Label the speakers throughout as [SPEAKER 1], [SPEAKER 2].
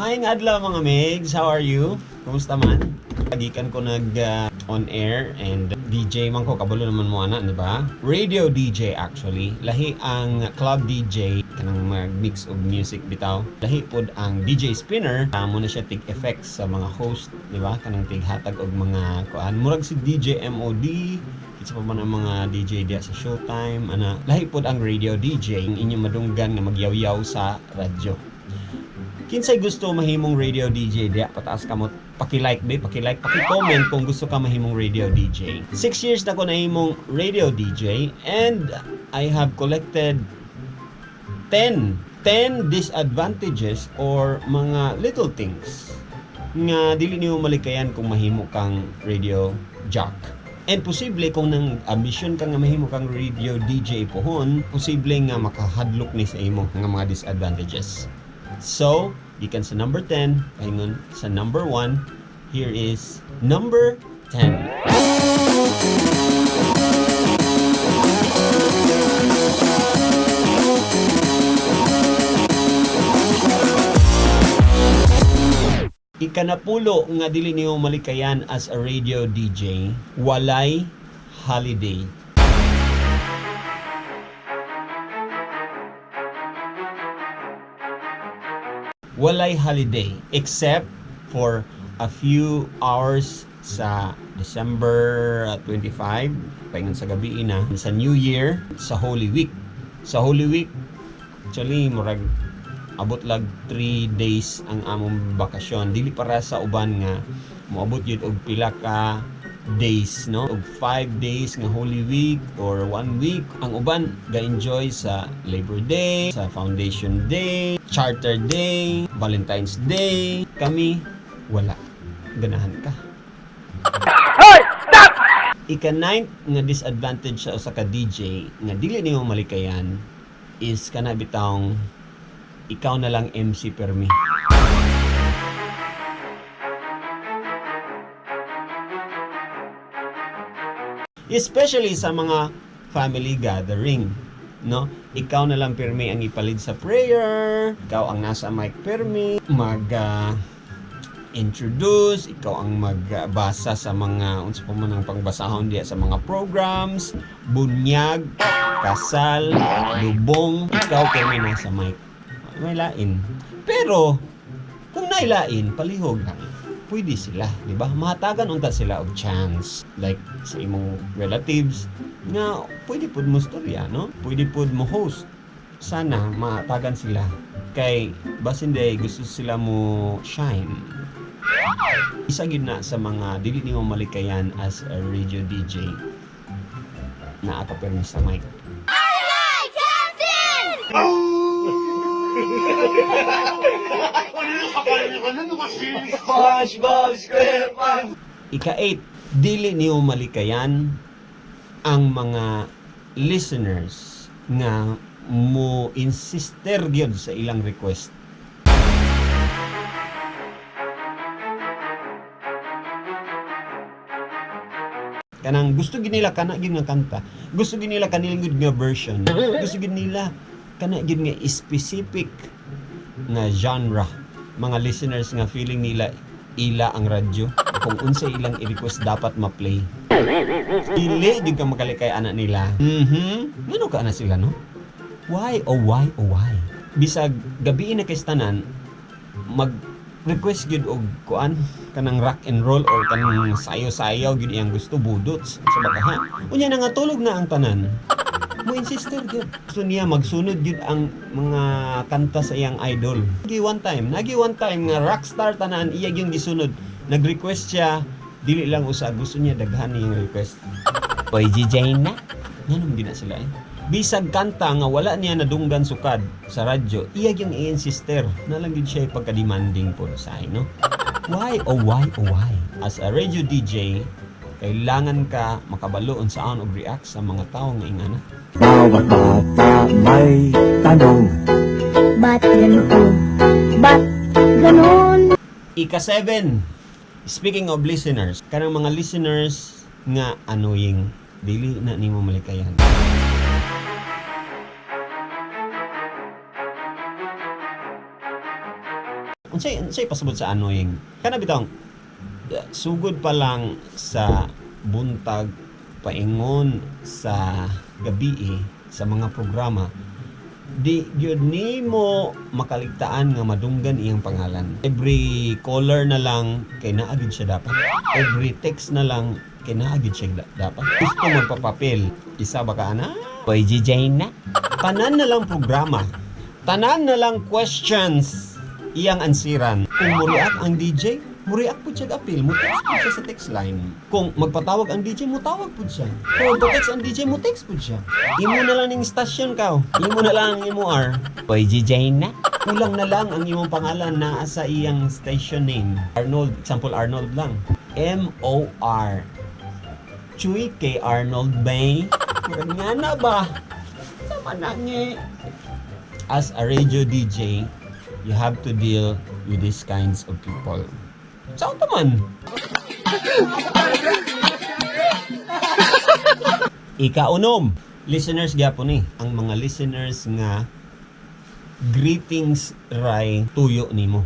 [SPEAKER 1] Maayong adlaw, mga migs, how are you? Kumusta man? Gikan ko nag on air and DJ man ko, kabalo naman mo ana, di ba? Radio DJ actually. Lahi ang club DJ, kanang mag-mix og music bitaw. Lahi pod ang DJ spinner, amo na siya tig effects sa mga host, di ba? Kanang tighatag og mga kuan. Murag si DJ MOD, kinsa pa man ang mga DJ diya sa Showtime, ana. Lahi pod ang radio DJ, ang inyong madunggan nga magyaw-yaw sa radyo. Kinsay gusto mahimong radio DJ diya? Pataas kamot. Paki-like be, paki-like, paki-comment kung gusto ka mahimong radio DJ. 6 years na ko nahimong radio DJ and I have collected 10 disadvantages or mga little things nga dili nimo malikayan kung mahimo kang radio jock. And posible kung nang ambisyon ka nga mahimo kang radio DJ pohon, posible nga makahadlok ni sa imo nga mga disadvantages. So, gikan sa number 10, pahingon sa number 1, here is number 10. Ikanapulo nga dili niyo malikayan as a radio DJ, walay holiday. Walay holiday except for a few hours sa December 25, paingon sa gabi na, sa New Year, sa Holy Week. Sa Holy Week, actually, murag abot lag 3 days ang among bakasyon. Dili para sa uban nga moabot yun og pila ka days, no? Og 5 days nga Holy Week or 1 week. Ang uban ga-enjoy sa Labor Day, sa Foundation Day, Charter Day, Valentine's Day. Kami wala. Ganahan ka. Ika-ninth nga disadvantage sa usa ka DJ nga dili nimo malikayan is kana bitawng ikaw na lang MC permi. Especially sa mga family gathering, no? Ikaw na lang pirmi ang ipa-lead sa prayer, ikaw ang nasa mic pirmi, mag introduce, ikaw ang magbasa sa mga unsa pa man ang pangbasahon diya sa mga programs, bunyag, kasal, lubong, ikaw pirmi nasa mic. May lain. Pero kung nailain, palihog lang. Pwede sila, di ba? Mahatagan unta sila og chance. Like sa imong relatives nga pwede pud mo storya, no? Pwede pud mo host. Sana mahatagan sila kay basin day gusto sila mo shine. Isa gyud na sa mga dili nimo malikayan as a radio DJ, naa ka permi sa mic.
[SPEAKER 2] Captain!
[SPEAKER 3] SpongeBob SquarePants!
[SPEAKER 1] Ika-8, dili niyo malikayan ang mga listeners nga mo insister gyud sa ilang request. Kanang gusto gid nila kana gyud nga kanta. Gusto gid nila kanilang gyud nga version. Gusto gid nila kana gyud nga specific nga genre. Mga listeners nga feeling nila ila ang radyo. Kung unsa ilang i-request dapat ma-play. Dili gyud ka makalikay ana nila. Ngano ka ana sila, no? Why oh why oh why? Bisag gabi na kay tanan mag request gyud og kuan, kanang rock and roll or kanang sayo-sayaw gyud iyang gusto, budots sa bakaha. Unya na nga tulog na ang tanan. Mo insister gyud. Gusto niya magsunod gyud ang mga kanta sa iyang idol. Nagi one time nga rockstar tanan iya gyud gisunod. Nag-request siya, dili lang usa, gusto niya daghan iyang request. Boy DJ na. Nganong di na sila eh? Bisag kanta nga wala niya nadunggan sukad sa radyo, iya gyud i-insister. Na lang gyud siya pagka-demanding po sa, no? Why oh why oh why? As a radio DJ, kailangan ka makabalo unsaon og react sa mga tao nga ingana.
[SPEAKER 4] Bawat bata may tanong.
[SPEAKER 2] Ba't ganito? Ba't ganon?
[SPEAKER 1] Ika-7, speaking of listeners, kanang mga listeners nga annoying, dili na nimo malikayan. Unsay pasabot sa annoying? Kana bitong sugod pa lang sa buntag paingon sa gabi sa mga programa, di gyud nimo makaligtaan nga madunggan iyang pangalan. Every caller na lang kay naa gyud siya dapat. Every text na lang kay naa gyud siya dapat. Gusto magpapapel. Isa ba ka ana? Boy GJ na. Tanan na lang programa. Tanan na lang questions iyang ansiran. Kung muriak ang DJ, muriak pud siya apil, mo text pud siya sa text line. Kung magpatawag ang DJ, mutawag pud siya. Kung magpa-text ang DJ, mo text pud siya. Imo na lang ning stasyon ka. Imo na lang ang imo R. Boy GJ na. Kulang na lang ang imong pangalan naa sa iyang station name. Arnold, example Arnold lang. M-O-R. Chuy kay Arnold Bay. Murag nga na ba? Sama na nga. As a radio DJ, you have to deal with these kinds of people. Sao man? Ikaunom, listeners gyapon ni ang mga listeners nga greetings ray tuyo nimo.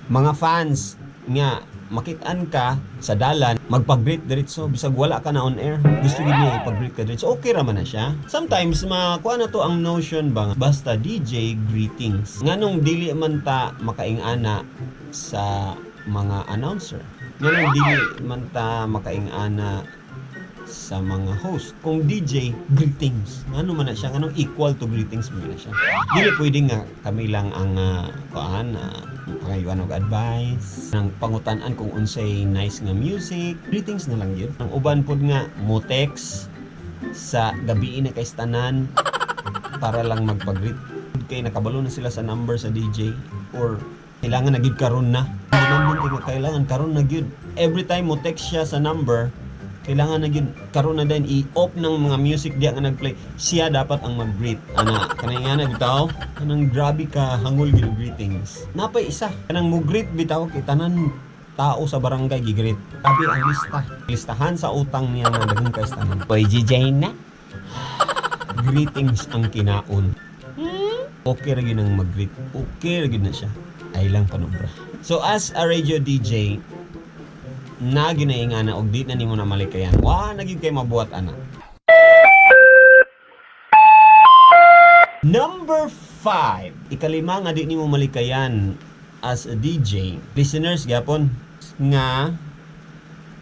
[SPEAKER 1] Mga fans nga makitaan ka sa dalan, magpag-greet diretso bisag wala ka na on air, gusto gid niya ipag-greet ka diretso, okay ra man na siya. Sometimes makuha na to ang notion ba nga, basta DJ, greetings. Nganong dili man ta makaing-ana sa mga announcer? Nganong dili man ta makaing-ana sa mga host? Kung DJ, greetings. Ano man na siya? Anong equal to greetings mo na siya? Dili pwede nga kami lang ang kuan, pangayuan og advice, nang pangutan-an kung unsay nice nga music, greetings na lang yun. Ang uban pod nga mo text sa gabi na kay tanan para lang magpag-greet. Kay nakabalo na sila sa number sa DJ or kailangan na gid karon na. Demanding kay nga kailangan karon na gyud. Every time mo text siya sa number, kailangan na gyud karon na din i-off ng mga music diya nga nagplay. Siya dapat ang mag-greet. Ana, kanang nga na bitaw, kanang grabe ka hangol gyud og greetings. Napay isa, kanang mo greet bitaw kay tanan tao sa barangay gi-greet. Grabe ang lista. Listahan sa utang niya nga daghang kay tanan. Boy GJ na. Greetings ang kinaon. Okay ra gyud ang mag-greet. Okay ra gyud na siya. Ay lang panubra. So as a radio DJ, na ginainga na og di na nimo na malikayan. Wa na gyud kay mabuhat ana. Number 5. Ikalima nga di nimo malikayan as a DJ. Listeners gyapon nga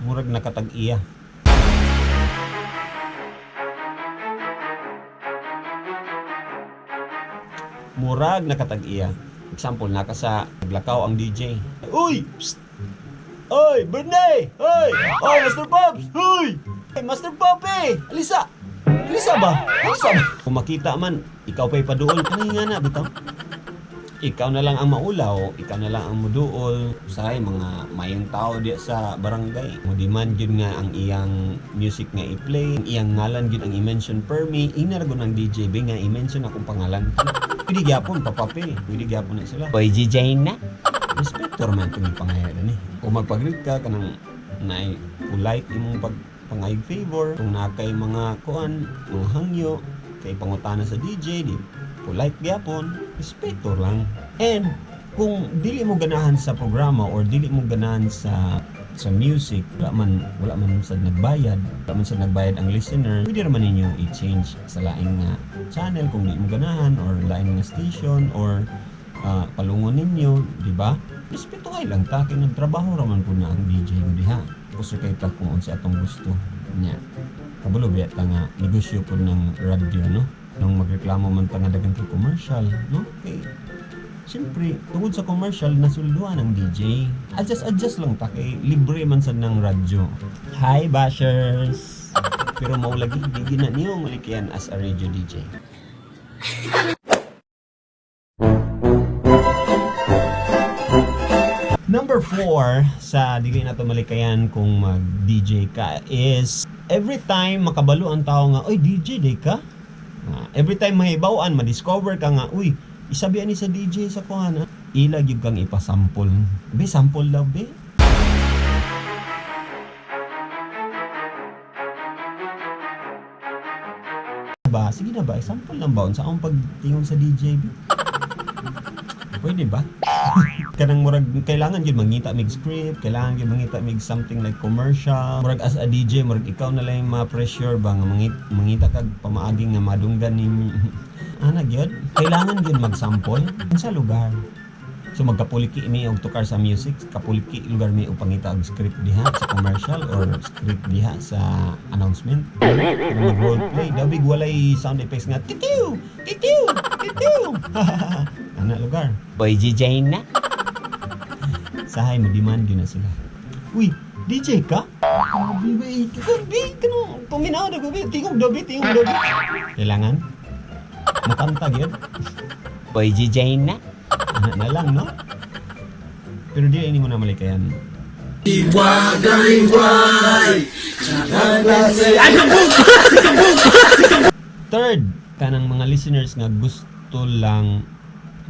[SPEAKER 1] murag nakatag-iya. Murag nakatag-iya. Example, naka sa Blackout ang DJ. Uy! Psst! Oy, Bernie! Oy! Oy, Master Pops! Uy! Hey, Master Poppy! Alisa! Alisa ba? Alisa ba? Kung makita man, ikaw pa'y paduol. Ano nga na, bitaw? Ikaw na lang ang maulaw, ikaw na lang ang muduol. Usahay, mga mayong tao diya sa barangay. Mudiman yun nga ang iyang music nga i-play, ang iyang ngalan yun ang i-mention per me. Ina ra gud ang DJ ba nga i-mention akong pangalan. Pwede gyapon, papapil. Pwede gyapon na sila. Boy DJ na. Respeto man itong ipangayadan ni. Kung magpag-greet ka, kanang naay polite imong pag pangayog favor. Kung naa kay mga kuan, mga hangyo, kay pangutana sa DJ, di polite gyapon, respeto lang. And kung dili mo ganahan sa programa or dili mo ganahan sa music, wala man sa nagbayad, wala man sa nagbayad ang listener, pwede naman ninyo i-change sa laing nga channel kung di mo ganahan or laing nga station or palungon ninyo, di ba? Respetuhay lang ta kay nagtrabaho ra man po na ang DJ mo diha. Gusto kay ta kung unsa atong gusto niya. Kabalo biya ta nga negosyo po ng radyo, no? Nung magreklamo man ta nga daghan kay commercial, no? Kay siyempre, tungod sa commercial, nasulduan ang DJ. Adjust, adjust lang ta kay libre man sad ng radyo. Hi, bashers! Pero mao lagi, di na niyo malikyan as a radio DJ. Number 4 sa dili na to malikayan kung mag-DJ ka is every time makabalo ang tao nga, "Oy, DJ day ka?" Every time mahibaw-an, ma-discover ka nga, "Uy, isabihan ni sa DJ sa kuan." Ila gyud kang ipasample. Be, sample daw, be. Ba? Sige. na ba? Example lang ba? Unsa akong pagtingog sa DJ ba? Pwede ba? Kanang murag kailangan gyud mangita mig script, kailangan gyud mangita mig something like commercial. Murag as a DJ, murag ikaw na lang yung ma-pressure ba nga mangita kag pamaagi nga madunggan ninyo. Ana gyud, kailangan gyud mag-sample sa lugar. So magkapuliki mi og tukar sa music, kapuliki lugar mi og pangita og script diha sa commercial or script diha sa announcement. Kanang mag role play, dabig walay sound effects nga titiw, titiw, titiw. Ana lugar. Boy DJ na. Sahay mo demand yun na sila. Uy, DJ ka? Abi, bi, kanang paminaw na gabi, tingog dabi, tingog dabi. Kailangan? Makanta gyud. Boy DJ na. Ana na lang, no? Pero di ini mo na malikayan. Third, kanang mga listeners nga gusto lang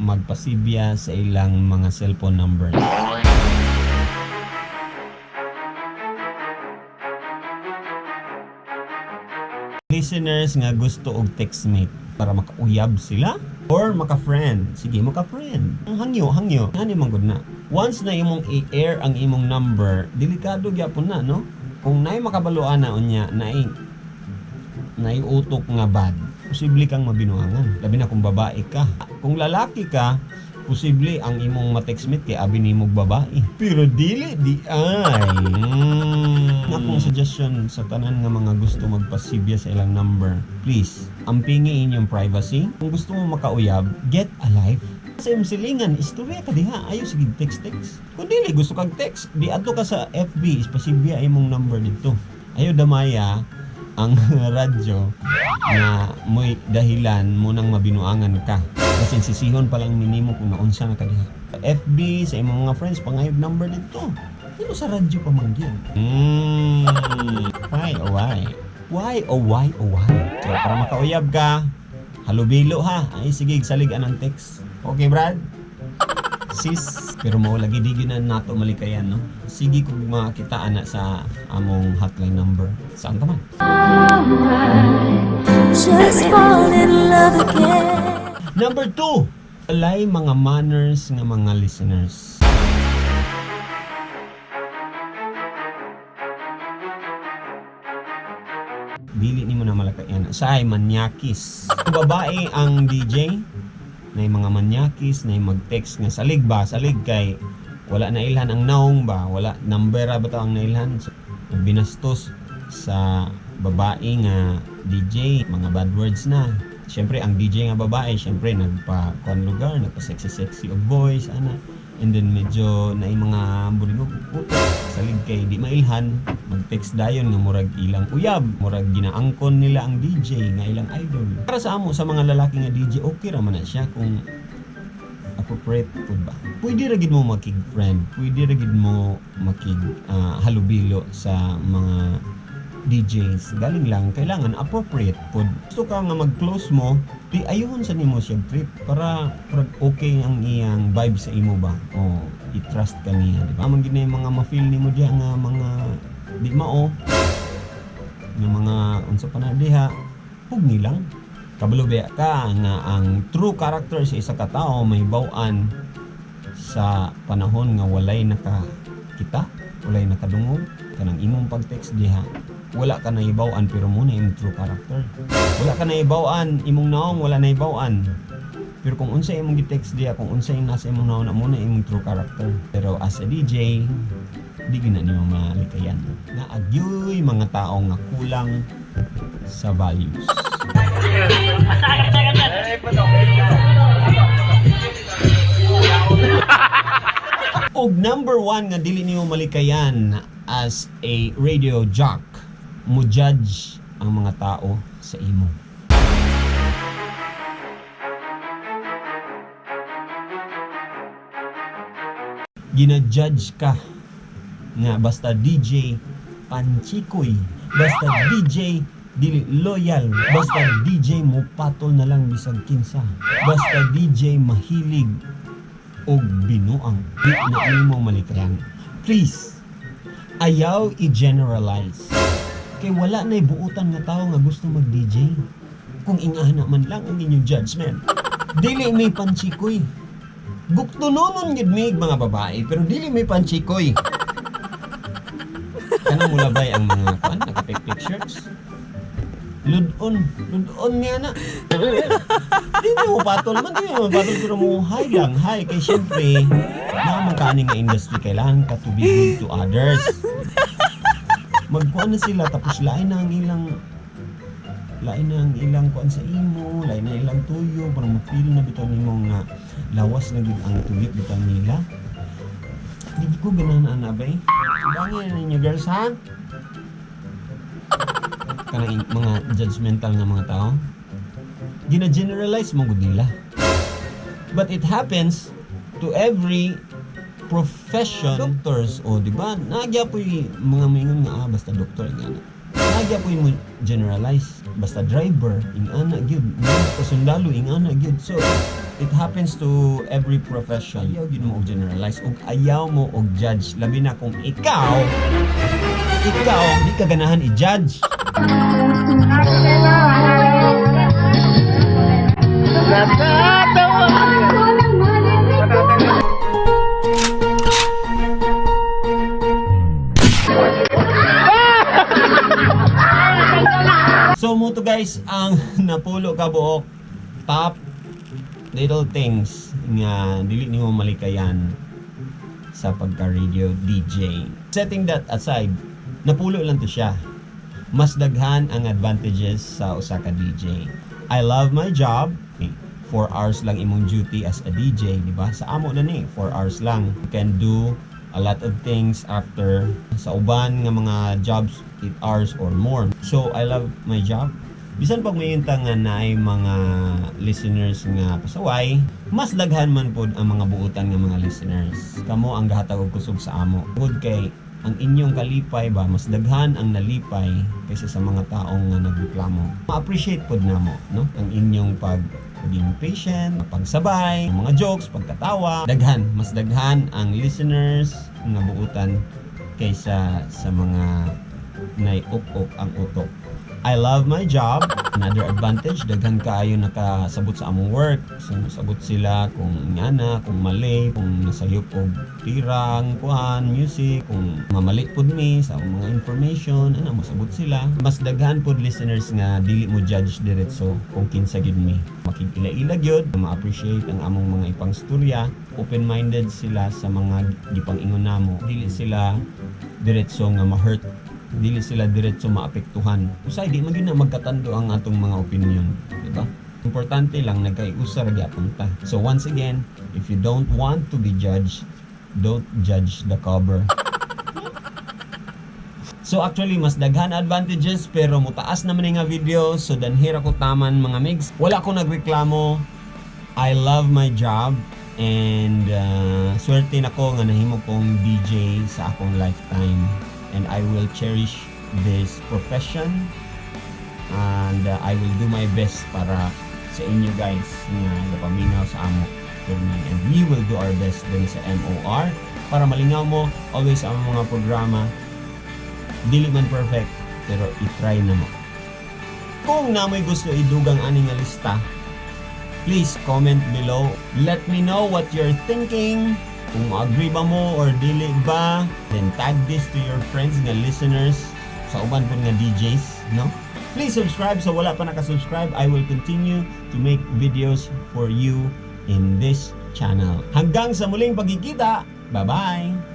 [SPEAKER 1] magpasibya sa ilang mga cellphone numbers. Listeners nga gusto og textmate para makauyab sila or maka-friend. Sige, maka-friend. Ang hangyo, hangyo. Ani man gud na. Once na imong i-air ang imong number, delikado gyapon na, no? Kung naay makabaloan na unya, naay naiutok nga bad, posible kang mabinuangan. Labi na kung babae ka. Kung lalaki ka, posible ang imong matextmate kay abi nimog babae. Pero dili di ay. Akong suggestion sa tanan nga mga gusto magpasibya sa ilang number, please, ampingi inyong privacy. Kung gusto mo makauyab, get a life. Sa imong silingan, istorya ka diha. Ayo sige text text. Kung dili gusto kag text, di adto ka sa FB, ispasibya imong number dito. Ayo damaya ang radyo na mo'y dahilan mo nang mabinuangan ka. Kasi sisihon pa lang minimo kung naunsa na ka diha. FB, sa imong mga friends, pangayog number dito. Pero sa radyo pa man gyud. Why oh why? Why oh why oh why? So, para makauyab ka, halubilo ha. Ay sige, salig anang text. Okay, Brad? Sis, pero mao lagi di gyud na nato malikayan, no? Sige kung makita ana sa among hotline number. Saan ka man?
[SPEAKER 2] Just fall in love again.
[SPEAKER 1] Number 2, walay mga manners nga mga listeners. Dili nimo na malakayan. Sahay manyakis. Kung babae ang DJ, na mga manyakis, na mag-text nga salig ba, salig kay wala na ilhan ang naong ba, wala number ra ba to ang nailhan. So, binastos sa babae nga DJ, mga bad words na. Siyempre, ang DJ nga babae, siyempre, nagpa kuan lugar, nagpa sexy-sexy og voice, ana. And then medyo na mga buringog, puto, salig kay di mailhan, mag-text dayon nga murag ilang uyab, murag ginaangkon nila ang DJ nga ilang idol. Para sa amo sa mga lalaki nga DJ, okay ra man na siya kung appropriate pud ba. Pwede ra gid mo makig friend, pwede ra gid mo makig halubilo sa mga DJs. Galing lang, kailangan appropriate pod. Gusto ka nga mag-close mo, di ayuhon sa nimo siya trip para para okay ang iyang vibe sa imo ba. O i-trust ka niya, di ba? Man gid na yung mga ma-feel nimo diha nga mga di mao nga mga unsa pa na diha, pugni lang. Kabalo ba ka nga ang true character sa isa ka tawo may baw-an sa panahon nga walay nakakita, walay nakadungog, kanang imong pag-text diha, wala ka naibaw-an pero mo na imong true character. Wala ka naibaw-an, imong naong wala naibaw-an. Pero kung unsa imong gi-text diha, kung unsa yung nasa imong naong, mo na imong true character. Pero as a DJ, di gyud na nimo malikayan. Na agyoy mga tao nga kulang sa values. Og number one nga dili nimo malikayan as a radio jock, mo judge ang mga tao sa imo. Gina-judge ka nga basta DJ panchikoy, basta DJ dili loyal, basta DJ mo patol na lang bisag kinsa, basta DJ mahilig og binuang, di na nimo malikayan. Please, ayaw i-generalize. Kay wala na buutan nga tao nga gusto mag-DJ. Kung ingana man lang ang inyong judgment. Dili may panchikoy. Guktunonon gyud mi mga babae, pero dili may panchikoy. Kanang mulabay ang mga kuan, naka-pic shirts. Ludon, ludon niya na. Di mo patol man, di mo patol, pero mo hi lang, hi. Kay syempre, naman kaani nga industry, kailangan ka to be good to others. Magkuan na sila, tapos lain na ang ilang kuan sa imo, lain na ilang tuyo, para ma-feel na bitaw nimo nga lawas na gyud ang tuyo bitaw nila. Di ko ganahan ana bay. Dangin na ninyo, girls, ha? Kanang mga judgmental nga mga tao. Gina-generalize mo gud nila. But it happens to every profession. Doctors, o di ba? Nagya po mga mingon nga, ah, basta doktor nga na. Nagya po mo generalize. Basta driver, ingana gyud. Mga sundalo, ingana gyud. So, it happens to every profession. Ayaw gyud mo og generalize og ayaw mo og judge. Labi na kung ikaw, di ka ganahan i-judge.
[SPEAKER 3] Natatawa.
[SPEAKER 1] So mo to, guys, ang napulo ka buok top little things nga dili nimo malikayan sa pagka-radio DJ. Setting that aside, napulo lang to siya. Mas daghan ang advantages sa usa ka DJ. I love my job. 4 hours lang imong duty as a DJ, di ba? Sa amo na ni, 4 hours lang. You can do a lot of things after. Sa uban nga mga jobs, 8 hours or more. So, I love my job. Bisan pag may nga naay mga listeners nga pasaway, mas daghan man pod ang mga buutan nga mga listeners. Kamo ang gahatag og kusog sa amo. Good kay ang inyong kalipay ba, mas daghan ang nalipay kaysa sa mga taong nga nagreklamo. Ma-appreciate pod namo, no, ang inyong pag pagiging patient, pagsabay, mga jokes, pagkatawa. Daghan, mas daghan ang listeners nga buutan kaysa sa mga naiup-up ang utok. I love my job. Another advantage, daghan kaayo nakasabot sa among work. So, sabot sila kung ngana, kung mali, kung nasayop og tirang, kuan, music, kung mamali pud mi sa among mga information, ano, mosabot sila. Mas daghan pud listeners nga dili mo judge diretso kung kinsa gyud mi. Makig-ila-ila gyud, ma-appreciate ang among mga ipangstorya. Open-minded sila sa mga gipang-ingon namo. Dili sila diretso nga ma-hurt, dili sila diretso maapektuhan. Usay di man gyud na magkatando ang atong mga opinion, di ba? Importante lang nagkaiusa ra gyapon ta. So once again, if you don't want to be judged, don't judge the cover. So actually, mas daghan advantages, pero mutaas naman ni nga video, so danhira ko taman, mga migs. Wala ko nagreklamo. I love my job and swerte nako nga nahimo kong DJ sa akong lifetime and I will cherish this profession and I will do my best para sa inyo, guys, nga napaminaw sa amo permi, and we will do our best din sa MOR para malingaw mo always ang mga programa. Dili man perfect, pero i-try na mo. Kung namoy gusto idugang ani nga lista, please comment below. Let me know what you're thinking, kung agree ba mo or dili ba. Then tag this to your friends nga listeners sa uban pud nga DJs, no? Please subscribe sa wala pa nakasubscribe. I will continue to make videos for you in this channel. Hanggang sa muling pagkikita. Bye bye.